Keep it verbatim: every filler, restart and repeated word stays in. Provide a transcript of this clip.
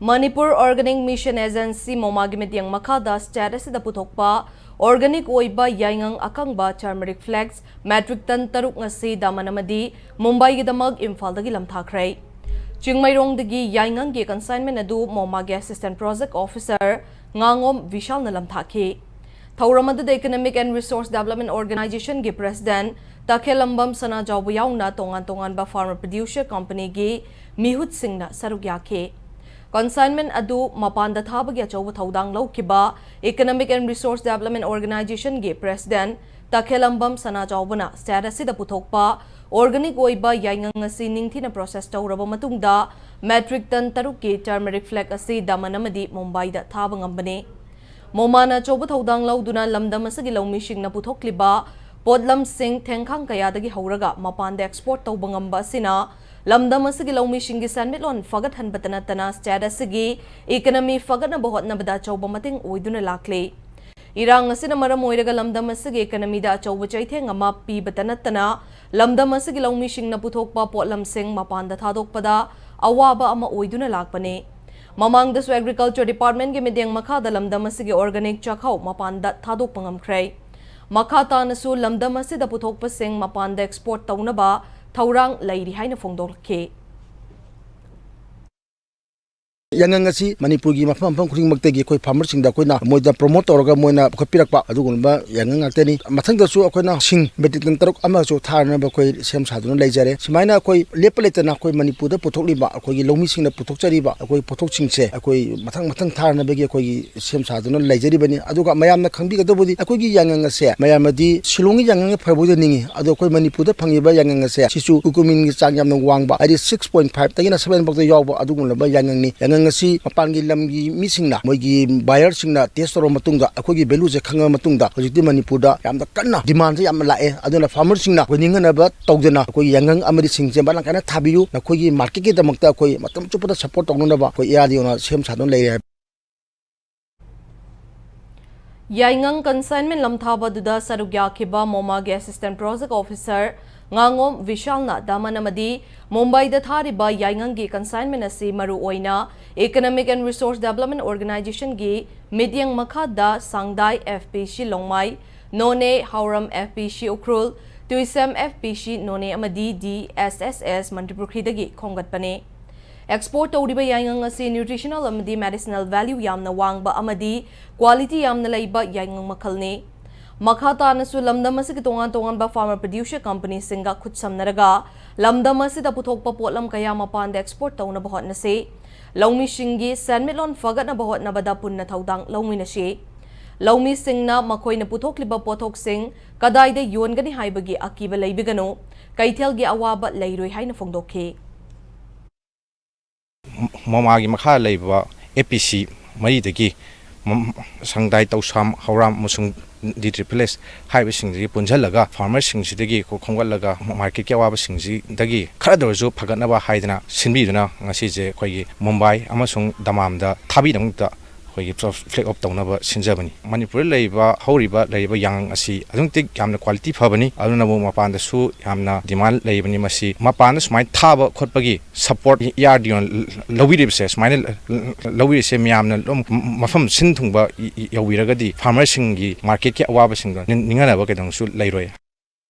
Manipur organic mission agency, ꯃꯣꯃꯥꯒꯤ ꯃꯤꯠꯌꯦꯡ ꯃꯈꯥꯗ state ꯑꯁꯤꯗ ꯄꯨꯊꯣꯛꯄ ꯑꯣꯔꯒꯥꯅꯤꯛ ꯑꯣꯏꯕ ꯌꯥꯏꯉꯪ ꯑꯀꯪꯕ turmeric flakes metric ton ꯇꯔꯨꯛ ꯉꯁꯤ ꯗꯥꯃꯟ ꯑꯃꯗꯤ ꯃꯨꯝꯕꯥꯏꯒꯤꯗꯃꯛ ꯏꯝꯐꯥꯜꯗꯒꯤ ꯂꯝꯊꯥꯈ꯭ꯔꯦ꯫ ꯆꯤꯡꯃꯩꯔꯣꯡꯗꯒꯤ ꯌꯥꯏꯉꯪꯒꯤ consignment ꯑꯗꯨ ꯃꯣꯃꯥꯒꯤ assistant project officer ꯉꯥꯉꯣꯝ ꯕꯤꯁꯥꯜꯅ ꯂꯝꯊꯥꯈꯤ꯫ ꯊꯧꯔꯝ ꯑꯗꯨꯗ Economic and Resource Development Organization ꯒꯤ president ꯇꯈꯦꯜꯂꯝꯕꯝ ꯁꯅꯥꯖꯥꯎꯕ ꯌꯥꯎꯅ ꯇꯣꯉꯥꯟ ꯇꯣꯉꯥꯟꯕ farmer producer company ꯒꯤ ꯃꯤꯍꯨꯠꯁꯤꯡꯅ ꯁꯔꯨꯛ ꯌꯥꯈꯤ꯫ Consignment ꯑꯗꯨ ꯃꯄꯥꯟꯗ ꯊꯥꯕꯒꯤ ꯑꯆꯧꯕ ꯊꯧꯗꯥꯡ ꯂꯧꯈꯤꯕ Economic and Resource Development Organization ꯒꯤ president ꯇꯈꯦꯜꯂꯝꯕꯝ ꯁꯅꯥꯖꯥꯎꯕꯅ state ꯑꯁꯤꯗ ꯄꯨꯊꯣꯛꯄ organic ꯑꯣꯏꯕ ꯌꯥꯏꯉꯪ ꯑꯁꯤ ꯅꯤꯡꯊꯤꯅ process ꯇꯧꯔꯕ ꯃꯇꯨꯡꯗ metric ton ꯇꯔꯨꯛꯀꯤ turmeric flake ꯑꯁꯤ ꯗꯥꯃꯟ ꯑꯃꯗꯤ ꯃꯨꯝꯕꯥꯏꯗ ꯊꯥꯕ ꯉꯝꯕꯅꯤ꯫ ꯃꯣꯃꯥꯅ ꯑꯆꯧꯕ ꯊꯧꯗꯥꯡ ꯂꯧꯗꯨꯅ ꯂꯝꯗꯝ ꯑꯁꯤꯒꯤ ꯂꯧꯃꯤꯁꯤꯡꯅ ꯄꯨꯊꯣꯛꯂꯤꯕ ꯄꯣꯠꯂꯝꯁꯤꯡ ꯊꯦꯡꯈꯥꯡ ꯀꯌꯥꯗꯒꯤ ꯍꯧꯔꯒ ꯃꯄꯥꯟꯗ export ꯇꯧꯕ ꯉꯝꯕ ꯑꯁꯤꯅ ꯂꯝꯗꯝ ꯑꯁꯤꯒꯤ ꯂꯧꯃꯤꯁꯤꯡꯒꯤ ꯁꯦꯟꯃꯤꯠꯂꯣꯟ ꯐꯒꯠꯍꯟꯕꯇ ꯅꯠꯇꯅ state ꯑꯁꯤꯒꯤ economy ꯐꯒꯠꯅꯕ ꯍꯣꯠꯅꯕꯗ ꯑꯆꯧꯕ ꯃꯇꯦꯡ ꯑꯣꯏꯗꯨꯅ ꯂꯥꯛꯂꯤ꯫ ꯏꯔꯥꯡ ꯑꯁꯤꯅ ꯃꯔꯝ ꯑꯣꯏꯔꯒ ꯂꯝꯗꯝ ꯑꯁꯤꯒꯤ economy ꯗ ꯑꯆꯧꯕ ꯆꯩꯊꯦꯡ ꯑꯃ ꯄꯤꯕꯇ ꯅꯠꯇꯅ ꯂꯝꯗꯝ ꯑꯁꯤꯒꯤ ꯂꯧꯃꯤꯁꯤꯡꯅ ꯄꯨꯊꯣꯛꯄ ꯄꯣꯠꯂꯝꯁꯤꯡ ꯃꯄꯥꯟꯗ ꯊꯥꯗꯣꯛꯄꯗ ꯑꯋꯥꯕ ꯑꯃ ꯑꯣꯏꯗꯨꯅ ꯂꯥꯛꯄꯅꯤ꯫ ꯃꯃꯥꯡꯗꯁꯨ Agriculture Department ꯒꯤ ꯃꯤꯠꯌꯦꯡ ꯃꯈꯥꯗ ꯂꯝꯗꯝ ꯑꯁꯤꯒꯤ organic ꯆꯥꯛꯈꯥꯎ ꯃꯄꯥꯟꯗ ꯊꯥꯗꯣꯛꯄ ꯉꯝꯈ꯭ꯔꯦ꯫ ꯃꯈꯥ ꯇꯥꯅꯁꯨ ꯂꯝꯗꯝ ꯑꯁꯤꯗ ꯄꯨꯊꯣꯛꯄꯁꯤꯡ ꯃꯄꯥꯟꯗ export ꯇꯧꯅꯕ ꯊꯧꯔꯥꯡ ꯂꯩꯔꯤ ꯍꯥꯏꯅ ꯐꯣꯡꯗꯣꯛꯈꯤ꯫ ꯌꯥꯏꯉꯪ ꯑꯁꯤ ꯃꯅꯤꯄꯨꯔꯒꯤ ꯃꯐꯝ ꯃꯐꯝ ꯈꯨꯗꯤꯡꯃꯛꯇꯒꯤ ꯑꯩꯈꯣꯏ farmer ꯁꯤꯡꯗ ꯑꯩꯈꯣꯏꯅ ꯃꯣꯏꯗ promote ꯇꯧꯔꯒ ꯃꯣꯏꯅ ꯄꯨꯈꯠꯄꯤꯔꯛꯄ ꯑꯗꯨꯒꯨꯝꯂꯕ ꯌꯥꯏꯉꯪ ꯉꯥꯛꯇꯅꯤ꯫ ꯃꯊꯪꯗꯁꯨ ꯑꯩꯈꯣꯏꯅ ꯁꯤꯡ metric ton ꯇꯔꯨꯛ ꯑꯃꯁꯨ ꯊꯥꯅꯅꯕ ꯑꯩꯈꯣꯏ ꯁꯦꯝ ꯁꯥꯗꯨꯅ ꯂꯩꯖꯔꯦ꯫ ꯁꯨꯃꯥꯏꯅ ꯑꯩꯈꯣꯏ ꯂꯦꯞꯄ ꯂꯩꯇꯅ ꯑꯩꯈꯣꯏ ꯃꯅꯤꯄꯨꯔꯗ ꯄꯨꯊꯣꯛꯂꯤꯕ ꯑꯩꯈꯣꯏꯒꯤ ꯂꯧꯃꯤꯁꯤꯡꯅ ꯄꯨꯊꯣꯛꯆꯔꯤꯕ ꯑꯩꯈꯣꯏ ꯄꯣꯠꯊꯣꯛꯁꯤꯡꯁꯦ ꯑꯩꯈꯣꯏ ꯃꯊꯪ ꯃꯊꯪ ꯊꯥꯅꯕꯒꯤ ꯑꯩꯈꯣꯏꯒꯤ ꯁꯦꯝ ꯁꯥꯗꯨꯅ ꯂꯩꯖꯔꯤꯕꯅꯤ꯫ ꯑꯗꯨꯒ ꯃꯌꯥꯝꯅ ꯈꯪꯕꯤꯒꯗꯧꯕꯗꯤ ꯑꯩꯈꯣꯏꯒꯤ ꯌꯥꯏꯉꯪ ꯑꯁꯦ ꯃꯌꯥꯝꯅꯗꯤ ꯁꯤꯂꯣꯡꯒꯤ ꯌꯥꯏꯉꯪꯅ ꯐꯕꯣꯏꯗ ꯅꯤꯡꯉꯤ꯫ ꯑꯗꯣ ꯑꯩꯈꯣꯏ ꯃꯅꯤꯄꯨꯔꯗ ꯐꯪꯉꯤꯕ ꯌꯥꯏꯉꯪ ꯑꯁꯦ ꯁꯤꯁꯨ curcumin ꯒꯤ ꯆꯥꯡ ꯌꯥꯝꯅ ꯋꯥꯡꯕ, ꯍꯥꯏꯗꯤ six point five ꯇꯒꯤꯅ seven ꯐꯥꯎꯗ ꯌꯥꯎꯕ ꯑꯗꯨꯒꯨꯝꯂꯕ ꯌꯥꯏꯉꯪꯅꯤ꯫ ꯌꯥꯏꯉꯪ ꯑꯁꯤ ꯃꯄꯥꯟꯒꯤ ꯂꯝꯒꯤ ꯃꯤꯁꯤꯡꯅ, ꯃꯣꯏꯒꯤ buyer ꯁꯤꯡꯅ test ꯇꯧꯔꯕ ꯃꯇꯨꯡꯗ, ꯑꯩꯈꯣꯏꯒꯤ value ꯁꯦ ꯈꯪꯉꯕ ꯃꯇꯨꯡꯗ, ꯍꯧꯖꯤꯛꯇꯤ ꯃꯅꯤꯄꯨꯔꯗ ꯌꯥꯝꯅ ꯀꯟꯅ demand ꯁꯦ ꯌꯥꯝꯅ ꯂꯥꯛꯑꯦ꯫ ꯑꯗꯨꯅ farmer ꯁꯤꯡꯅ ꯑꯩꯈꯣꯏ ꯅꯤꯡꯍꯟꯅꯕ ꯇꯧꯗꯅ ꯑꯩꯈꯣꯏ ꯌꯥꯏꯉꯪ ꯑꯃꯗꯤ ꯁꯤꯡꯁꯦ ꯃꯔꯥꯡ ꯀꯥꯏꯅ ꯊꯥꯕꯤꯌꯨ꯫ ꯅꯈꯣꯏꯒꯤ market ꯀꯤꯗꯃꯛꯇ ꯑꯩꯈꯣꯏ ꯃꯇꯝ ꯆꯨꯞꯄꯗ support ꯇꯧꯅꯅꯕ ꯑꯩꯈꯣꯏ A R D O ꯅ ꯁꯦꯝ ꯁꯥꯗꯨꯅ ꯂꯩꯔꯦ ꯍꯥꯏꯕ꯫ ꯌꯥꯏꯉꯪ consignment ꯂꯝꯊꯥꯕ ꯑꯗꯨꯗ ꯁꯔꯨꯛ ꯌꯥꯈꯤꯕ ꯃꯣꯃꯥꯒꯤ assistant project officer ꯉꯥꯉꯣꯝ ꯕꯤꯁꯥꯜꯅ ꯗꯃꯟ ꯑꯃꯗꯤ ꯃꯨꯝꯕꯥꯏꯗ ꯊꯥꯔꯤꯕ ꯌꯥꯏꯉꯪꯒꯤ consignment ꯑꯁꯤ ꯃꯔꯨꯑꯣꯏꯅ Economic and Resource Development Organizationꯒꯤ ꯃꯤꯠꯌꯦꯡ ꯃꯈꯥꯗ ꯁꯥꯡꯗꯥꯏ FPC ꯂꯣꯡꯃꯥꯏ, ꯅꯣꯅꯦ ꯍꯥꯎꯔꯝ FPC ꯎꯈ꯭ꯔꯨꯜ, ꯇꯨꯏꯁꯦꯝ FPC ꯅꯣꯅꯦ ꯑꯃꯗꯤ DSSS ꯃꯟꯇ꯭ꯔꯤꯄꯨꯈ꯭ꯔꯤꯗꯒꯤ ꯈꯣꯝꯒꯠꯄꯅꯤ꯫ Export ꯇꯧꯔꯤꯕ ꯌꯥꯏꯉꯪ ꯑꯁꯤ nutritional ꯑꯃꯗꯤ medicinal value ꯌꯥꯝꯅ ꯋꯥꯡꯕ ꯑꯃꯗꯤ quality ꯌꯥꯝꯅ ꯂꯩꯕ ꯌꯥꯏꯉꯪ ꯃꯈꯜꯅꯤ꯫ ꯃꯈꯥ ꯇꯥꯅꯁꯨ ꯂꯝꯗꯝ ꯑꯁꯤꯒꯤ ꯇꯣꯉꯥꯟ ꯇꯣꯉꯥꯟꯕ farmer producer companyꯁꯤꯡꯒ ꯈꯨꯠꯁꯝꯅꯔꯒ ꯂꯝꯗꯝ ꯑꯁꯤꯗ ꯄꯨꯊꯣꯛꯄ ꯄꯣꯠꯂꯝ ꯀꯌꯥ ꯃꯄꯥꯟꯗ export ꯇꯧꯅꯕ ꯍꯣꯠꯅꯁꯤ꯫ ꯂꯧꯃꯤꯁꯤꯡꯒꯤ ꯁꯦꯟꯃꯤꯠꯂꯣꯟ ꯐꯒꯠꯅꯕ ꯍꯣꯠꯅꯕꯗ ꯄꯨꯟꯅ ꯊꯧꯗꯥꯡ ꯂꯧꯃꯤꯟꯅꯁꯤ꯫ ꯂꯧꯃꯤꯁꯤꯡꯅ ꯃꯈꯣꯏꯅ ꯄꯨꯊꯣꯛꯂꯤꯕ ꯄꯣꯠꯊꯣꯛꯁꯤꯡ ꯀꯗꯥꯏꯗ ꯌꯣꯟꯒꯅꯤ ꯍꯥꯏꯕꯒꯤ ꯑꯀꯤꯕ ꯂꯩꯕꯤꯒꯅꯨ, ꯀꯩꯊꯦꯜꯒꯤ ꯑꯋꯥꯕ ꯂꯩꯔꯣꯏ ꯍꯥꯏꯅ ꯐꯣꯡꯗꯣꯛꯈꯤ꯫ ꯃꯃꯥꯒꯤ ꯃꯈꯥ ꯂꯩꯕ FPC ꯃꯔꯤꯗꯒꯤ ꯃꯝ-, ꯁꯪꯗꯥꯏ, ꯇꯧꯁꯥꯝ, ꯍꯧꯔꯥꯝ ꯑꯃꯁꯨꯡ D triple S ꯍꯥꯏꯔꯤꯕꯁꯤꯡꯁꯤꯒꯤ ꯄꯨꯟꯁꯤꯜꯂꯒ farmerꯁꯤꯡꯁꯤꯗꯒꯤ ꯈꯣ-, ꯈꯣꯝꯒꯠꯂꯒ marketꯀꯤ ꯑꯋꯥꯕꯁꯤꯡꯁꯤꯗꯒꯤ ꯈꯔꯗ ꯑꯣꯏꯔꯁꯨ ꯐꯒꯠꯅꯕ ꯍꯥꯏꯗꯅ ꯁꯤꯟꯕꯤꯗꯨꯅ ꯉꯁꯤꯁꯦ ꯑꯩꯈꯣꯏꯒꯤ ꯃꯨꯝꯕꯥꯏ ꯑꯃꯁꯨꯡ ꯗꯃꯥꯝꯗ ꯊꯥꯕꯤꯗꯃꯛꯇ ꯑꯩꯈꯣꯏꯒꯤ flag off ꯇꯧꯅꯕ ꯁꯤꯟꯖꯕꯅꯤ꯫ ꯃꯅꯤꯄꯨꯔꯗ ꯂꯩꯔꯤꯕ, ꯍꯧꯔꯤꯕ, ꯂꯩꯔꯤꯕ ꯌꯥꯉꯪ ꯑꯁꯤ ꯑꯗꯨꯛꯀꯤ ꯃꯇꯤꯛ ꯌꯥꯝꯅ quality ꯐꯕꯅꯤ꯫ ꯑꯗꯨꯅꯕꯨ ꯃꯄꯥꯟꯗꯁꯨ ꯌꯥꯝꯅ demand ꯂꯩꯕꯅꯤ꯫ ꯃꯁꯤ ꯃꯄꯥꯟꯗ ꯁꯨꯃꯥꯏꯅ ꯊꯥꯕ ꯈꯣꯠꯄꯒꯤ support, ꯌꯥꯔꯗꯤ ꯂꯧꯕꯤꯔꯤꯕꯁꯦ, ꯁꯨꯃꯥꯏꯅ ꯂꯧꯕꯤꯔꯤꯁꯦ ꯃꯌꯥꯝꯅ ꯑꯗꯨꯝ ꯃꯐꯝ ꯁꯤꯟ ꯊꯨꯡꯕ ꯌꯧꯕꯤꯔꯒꯗꯤ farmerꯁꯤꯡꯒꯤ marketꯀꯤ ꯑꯋꯥꯕꯁꯤꯡꯗꯣ ꯅꯤꯡꯍꯟꯅꯕ ꯀꯩꯗꯧꯅꯁꯨ ꯂꯩꯔꯣꯏ꯫